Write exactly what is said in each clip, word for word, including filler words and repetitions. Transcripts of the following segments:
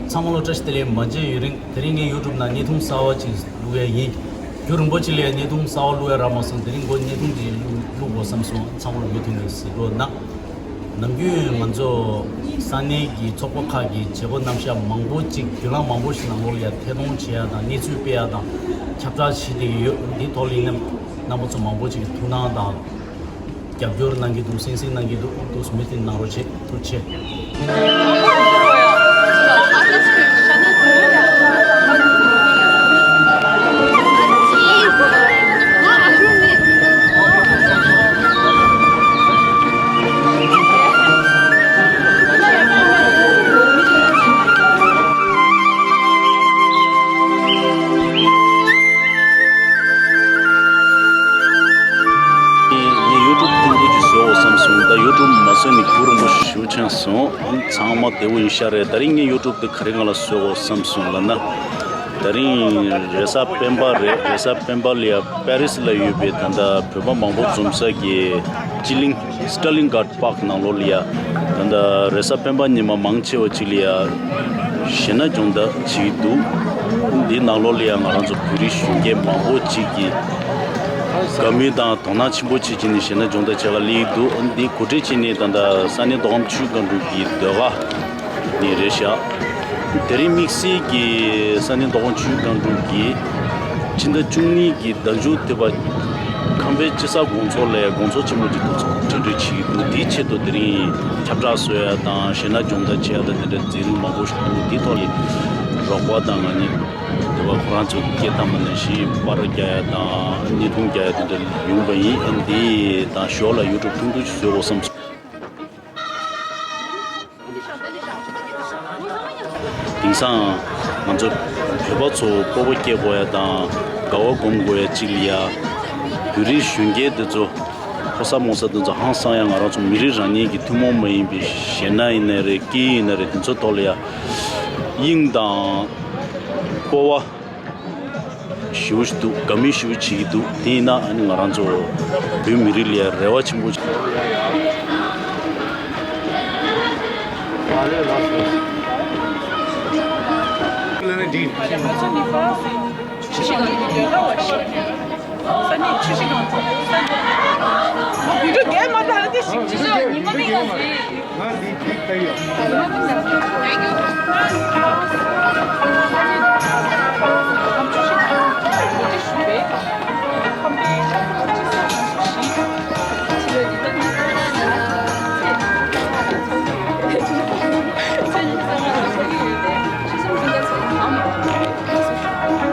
ཚང་མ་ལ་བཀྲ་ཤིས་བདེ་ལེགས། མ་མཇལ་ཡུན་རིང་། དེ་རིང་ངས་ཡུ་ཊུབ་ནང་བརྙན་ཐུང་གསར་བ་ཅིག་བླུག་ཡ་ཡིན། རྒྱུན་རིང་པོ་ཅིག་ལ་བརྙན་ཐུང་གསར་བ་བླུག་ཡ་རག་མ་སོང་། དེ་རིང་ཁོ་བརྙན་ཐུང་དེ་བླུག་བླུག་དགོས་བསམ་སོང་། ཚང་མ་ལ་མུ་མཐུད་ནས་གཟིགས་རོགས་གནང་། ནམ་རྒྱུན་ང་ཚོ་ས་གནས་ཀྱི་ཚོགས་པ་ཁག་གི་བྱེད་སྒོ་རྣམ་གཞག་མང་པོ་ཅིག་བརྒྱུད་ལམ་མང་པོ་ཞིག་ནང་ལོགས་ལ་ཡ་ཐད་གཏོང་བྱེད་ཡ་དང་གནས་ཚུལ་སྤེལ་ཡ་དང་ཁྱབ་བསྒྲགས་བྱེད་བསྡད་ཀྱི་ཡོད། འདིའི་ཐོག་ལ་ཡིན་ན་རྣམ་པ་ཚོ་མང་པོ་ཅིག་གིས་ཐུགས་སྣང་དང་རྒྱབ་སྐྱོར་གནང་གི་འདུག། གསན་གཟིགས་གནང་གི་འདུག། ཐུགས་མུ་མཐུད་གནང་རོགས་བྱེད། ཐུགས་རྗེ་ཆེ། ངས་ཡུ་ཊུབ་ཐུང་ཐུང་ཅིག་བཟོ་དགོས་བསམ་སོང་། ད་ཡུ་ཊུབ་མ་བཟོས་ནས་རྒྱུན་རིང་པོ་ཞེ་པོ་ཕྱིན་སོང་། ཚང་མ་བདེ་པོ་ཡིན་ཤག་རེད། ད་རིང་ངས་ཡུ་ཊུབ་དེ་ག་རེ་སྒང་ལ་བཟོ་དགོས་བསམ་སོང་ལབ་ན། ད་རིང་རེས་གཟའ་སྤེན་པ་རེད། རེས་གཟའ་སྤེན་པ་ལ་ཡ་པེ་རི་སི་ལ་ཡོད་པའི་ད་ལྟ་བོད་པ་མང་པོ་འཛོམས་ས་གི་སྤྱི་གླིང་སི་ཊར་ལིང་གྷར་པཱརྐ་ནང་ལོགས་ལ་ཡ། ད་ལྟ་རེས་གཟའ་སྤེན་པ་ཉི་མ་མང་ཆེ་བ་ཅིག་ལ་ཡ་གཞས་སྣ་སྦྱོང་བརྡར་བྱེད་ཀྱི་འདུག། འདི་ནང་ལོགས་ལ་ཡ་ང་རང་ཚོ་བོད་རིགས་གཞོན་སྐྱེས་མང་པོ་ཅིག་གིས་དགའ་མོས་དང་དོ་སྣང་ཆེན་པོ་བྱེད་ཀྱི་ནས་གཞས་སྣ་སྦྱོང་བརྡར་བྱེད་ག་སླེབས་ཀྱི་འདུག། འདི་གོ་སྒྲིག་བྱས་ནས་ད་ལྟ་ས་གནས་མདོ་ཁམས་ཆུ་བཞི་སྒང་དྲུག་གི་ཟློས་གར་ནས་རེད་ཤག། དེ་རིང་དམིགས་བསལ་གྱིས་ས་གནས་མདོ་ཁམས་ཆུ་བཞི་སྒང་དྲུག་གིས་ཕྱི་ཟླ་བཅུ་གཉིས་ཀྱི་ཟླ་མཇུག་ཐེ་བ་ཁམས་པའི་དཔྱིད་གསར་དགོང་ཚོགས་ལ་དགོང་ཚོགས་ཆེན་མོ་ཅིག་ཏུ་གྲ་སྒྲིག་བྱེད་ཀྱི་འདུག། དེའི་ཆེད་དུ་དེ་རིང་ཁྱབ་བསྒྲགས་བཟོ་ཡ་དང་གཞས་སྣ་སྦྱོང་བརྡར་བྱེད་ཡ་དང་དེ་འདྲ་མཛད་རིམ་མང་པོ་ཞིག་འདུག། དེའི་ཐོག་ནས་རོགས་པ་དང་ང་གཉིས་དེ་བ་ཁོ་རང་ཚོ་སྐད་བཏང་བ་ནང་བཞིན་པར་རྒྱག་ཡ་དང་བརྙན་ཐུང་རྒྱག་ཡ་དེ་འདྲ་ཡོང་བ་ཡིན། ཨ་འདི་དང་ཞོར་ལ་ཡུ་ཊུབ་ཐུང་ཐུང་ཞིག་བཟོ་དགོས་བསམ་སོང་། དེང་སང་ང་ཚོ་བོད་པ་ཚོ་སྤོབས་པ་སྐྱེ་དགོས་ཡ་དང་དགའ་བ་སྒོམ་དགོས་ཡ་གཅིག་ལ་ཡ། བོད་རིགས་གཞོན་སྐྱེས་དེ་ཚོ་ཕོ་གསར་རྨོ་གསར་དེ་ཚོ་ཧང་སང་ཡ། ང་རང་ཚོ་མི་རིགས་རང་ཉིད་ཀྱི་ཐུན་མོང་མ་ཡིན་པའི་གཞས་སྣ་ཡིན་ན་རེད། སྐད་ཡིག་ཡིན་ན་རེད། དེ་ཚོ་ཐོག་ལ་ཡ་དབྱིངས་དང་སྤོབས་པ་ཞེ་པོ་ཞིག་འདུག། དགའ་མོས་ཞེ་པོ་བྱེད་ཀྱི་འདུག། དེ་ཡིན་ན་ཨ་ནི་ང་རང་ཚོ་བོད་མི་རིགས་ལ་ཡ་རེ་བ་ཆེན་པོ་ཞིག།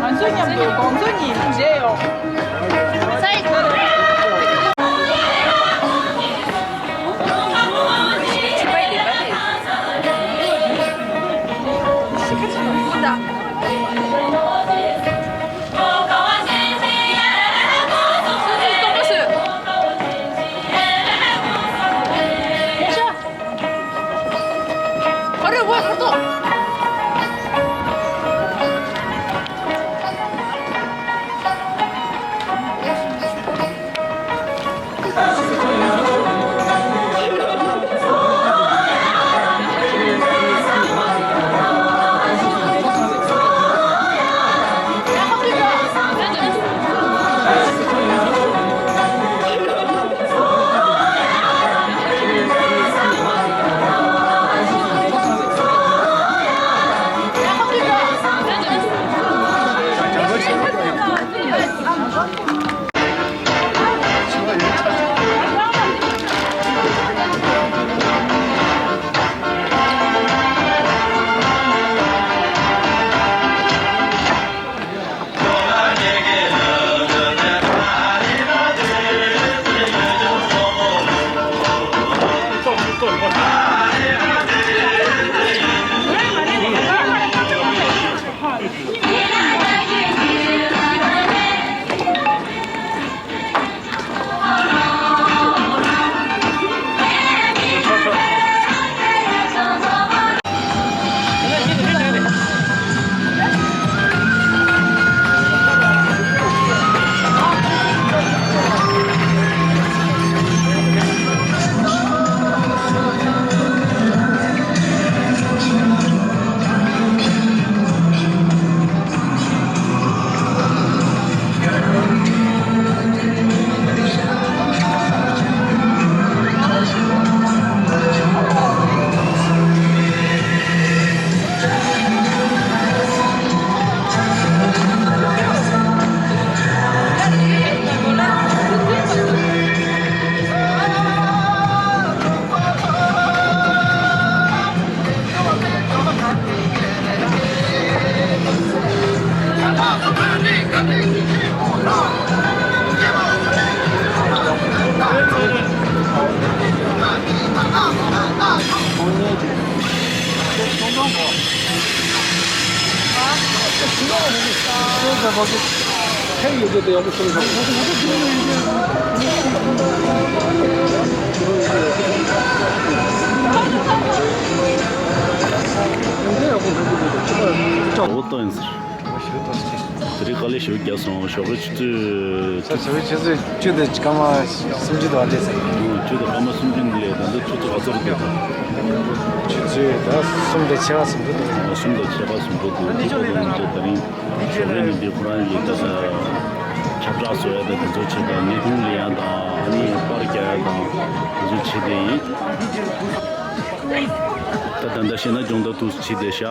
ང་ཚོ་མཉམ་དུ་དགོང་ཚོགས་ཉིན་མཇལ་ཡོང་། ཕན་ཡོད་རྒྱུ་དེ་ཡག་པོ་བྱུང་སོང་། འོ་ཏོ་ཡིན་ཟེར། དེ་རིང་དཀའ་ལས་ཞེ་པོ་བརྒྱབ་སོང་། ཞོགས་ཀའི་ཆུ་ཚོད། ས་ཞོགས་ཀའི་ཆུ་ཚོད་བཅུ་དང་སྐར་མ་སུམ་ཅུ་དང་བརྒྱད་ཙམ། ཨོ། བཅུ་དང་སྐར་མ་སུམ་ཅུ་ནི་ལས་ད་ལྟ་ཆུ་ཚོད་ག་ཚོད་རེད་འདུག་ཆུ་ཚོད་ད་གསུམ་དང་ཕྱེད་ཀ་ཙམ་འདུག་གསུམ་དང་ཕྱེད་ཀ་ཙམ་འགྲོ་འདུག་དེ་ཚོ་ལས་ང་ཚོ་དེ་རིང་ཞོགས་ཀའི་ནི་འདི་ཁོ་རང་གི་ད་ལྟ་ཁྱབ་བསྒྲགས་བཟོ་ཡ་དང་དེ་ཚོ་བྱེད་དང་། ཉི་ཧོང་ལ་ཡ་དང་ཨ་ནི་པར་རྒྱག་ཡ་དང་དེ་ཚོ་བྱེད་དེ་ཡིན། ད་ད་ལྟ་ཤེས་ན་སྦྱོང་བརྡར་ཐུགས་བྱེད་དེ་ཤག